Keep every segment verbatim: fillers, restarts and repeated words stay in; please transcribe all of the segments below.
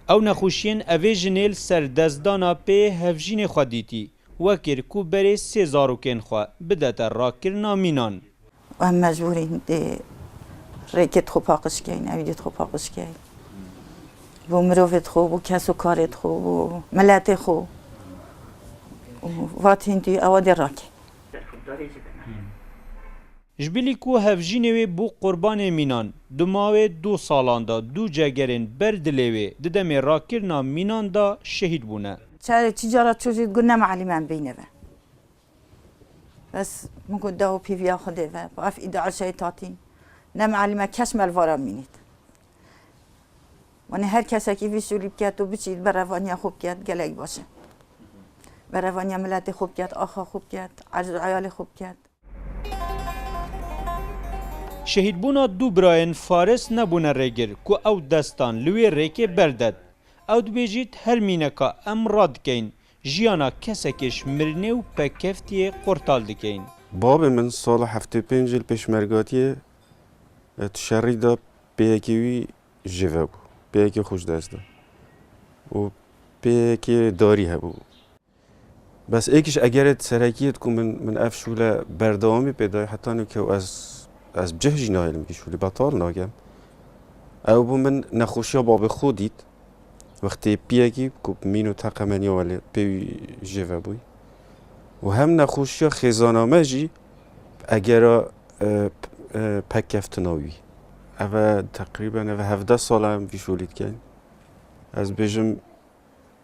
Ew nexweşiyên evê jinê li ser destdana pê hevjînê xwe dîtî, we kir ku berê sê zarokên xwe bidete rakirina mînan. Em mecbûrîn dê rêkê xwe paqij keyin, evîdî xwe paqij keyin. Bo mirovê xwe, bo kes û karê xwe, bo miletê xwe. Û vatîn dî ewa dê rakê. Ji bilî ku hevjînê wê bû qurbanê mînan, di mawê du salan de du cegerên ber dilê wê di demê rakirina mînan de şehîd bûne. Çare çi cara çû jî digot, ne mealî me em bîne ve. Bes min got, "Daw pîviya Xwedê ve, bi ev îda eşeyê tatîn, ne mealî me keş me li vara mînît." Wanê her kesekî vî şûlî biket û biçît berevaniya xwe biket, gelek baş e. Berevaniya miletê xwe biket, axa xwe biket, erz û eyalê xwe biket. Şehîdbûna du birayên Faris nebûne rêgir ku ew destan li wê rêkê berdet. Ew dibêjît, her mîneka em radikeyin, jiyana kesekê ji mirinê û pekeftiyê qurtal dikeyin. Babê min sala heftê pêncî li pêşmergatiyê, e, di şerî de pêyekê wî jê ve bû. Pêyekê xwe ji dest da. Û pêyekê darî hebû. Bes êk ji egerê serekiyê ku min, min ev şûle berdewamî pê dayê, heta nûke û ez, ez cih jî nahêlim vî şûlî, betal nakem. Ew bû min nexweşiya babê xwe dît. Wextê piyekî ku mîn û teqemeniya welê pê wî jê ve bûyî. Û hem nexweşiya xêzana me jî egera, e, p-, e, pekeftina wî. Ev e teqrîben ev e hevdeh sal e em vî şûlî dikeyn. Ez bêjim,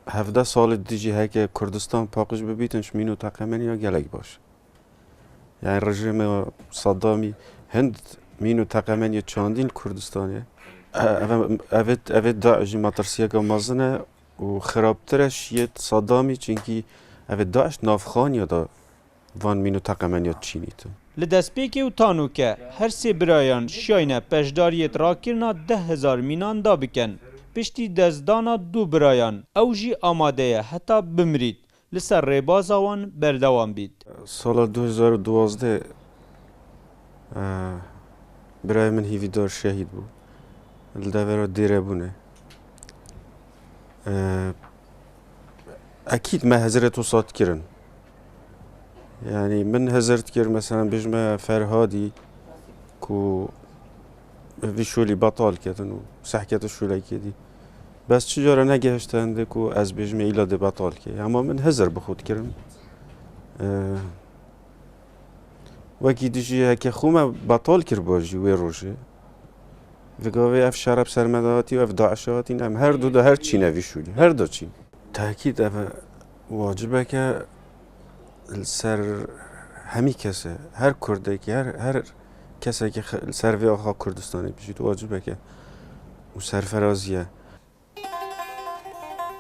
hevdeh salê dijî heke Kurdistan paqij bibîtin ji mîn û teqemeniya gelek baş. Yani rejîma Saddamî hind mîn û teqemeniya çandîn li Kurdistanê. E, ev, ev, ev ê DAIŞ jî metirsiyeke mezin e û xirabtir e ji yê Saddamî, çinkî ev ê DAIŞ navxaniya da van mîn û teqemeniya çînîtin. Li destpêkê û tanûke her sê birayan şiyayne peşdariyê rakirina deh hezar mînan da bikin. Piştî destdana du birayan, ew jî amade ye heta bimirît li ser rêbaza wan berdewam bît. Sala du hezar û duwazdeh, e, birayê min Hîvîdar şehîd bû. Li devera Dêrebûnê. E, Ekîd me hizirê wisa dikirin. Yani min hizir dikir, mesela, bijme Ferhadî ku vî şûlî betal ketin û sehkete şûlekê dî. Bes çi cara negehişte hindê ku ez bêjime îla dê betal ke. Ama min hizir bi xwe dikirin. Ee, Wekî dijî heke xwe me betal kiriba jî wê rojê. Vê gavê ev şer bi ser me de hatî û ev DAIŞ hatîn, em her du de her çîne vî şûlî. Her du çîn. Tehkîd ev wacibeke li ser hemî kesê, her Kurdekî, her, her kesekî xe-, li ser vê axa Kurdistanê bijît, wacibeke û serferazî ye.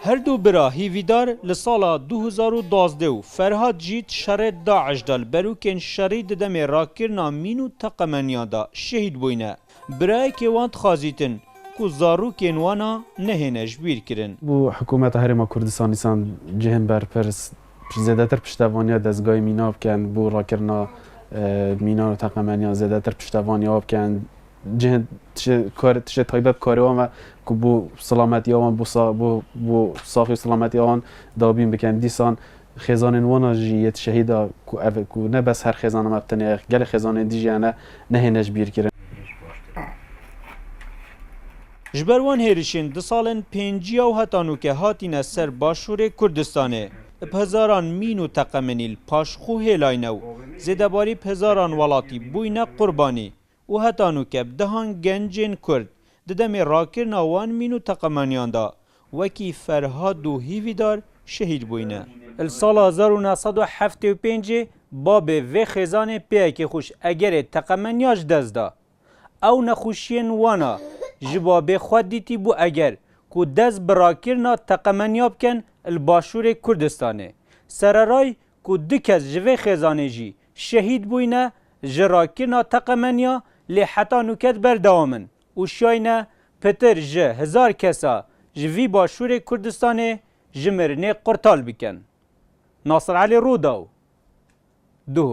Her du bira Hîvîdar li sala du hezar û duwazdeh û Ferhad jî di şerê DAIŞ de li berûkên şerî di demê rakirina mîn û teqemeniya de şehîd bûyne. Birayekê wan dixwazîtin ku zarokên wana nehêne ji bîr kirin. Bû hikûmeta Herêma Kurdistan dîsan cihên berpirs zêdetir piştevaniya dezgahê mîna bikin, bû rakirina, e, mînan û teqemeniyan zêdetir piştevaniya bikin. Cihên tişê kar-, tişê taybet karê wan ve ku bû silametiya wan, bû sa-, bû, bû saxî û silametiya wan dabîn bikin. Dîsan xêzanên wana jî yê şehîda ku ev, ku ne bes her xêzana me bi tenê, gelek xêzanên dî jî hene, nehêne ji bîr kirin. Ji ber wan hêrişên di salên pêncî ya û heta nûke hatîne ser başûrê Kurdistanê, bi hezaran mîn û teqemenî li paş xwe hêlayne û zêdebarî bi hezaran welatî bûyne qurbanî û heta nûke bi dehan gencên Kurd di demê rakirina wan mîn û teqemeniyan de wekî Ferhad û Hîvîdar şehîd bûyne. Li sala hezar û neh sed û heftê û pêncê babê vê xêzanê pêyekê xwe ji egerê teqemeniya ji dest da. Ew nexweşiyên wana ji babê xwe dîtî bû eger ku dest bi rakirina teqemeniya bikin li başûrê Kurdistanê. Sereray ku du kes ji vê xêzanê jî şehîd bûyne ji rakirina teqemeniya, lê heta nûke berdewam in û şiyayne pitir ji hezar kesa ji vî başûrê Kurdistanê ji mirinê qurtal bikin. Nasir Elî Rûdaw, Duhok.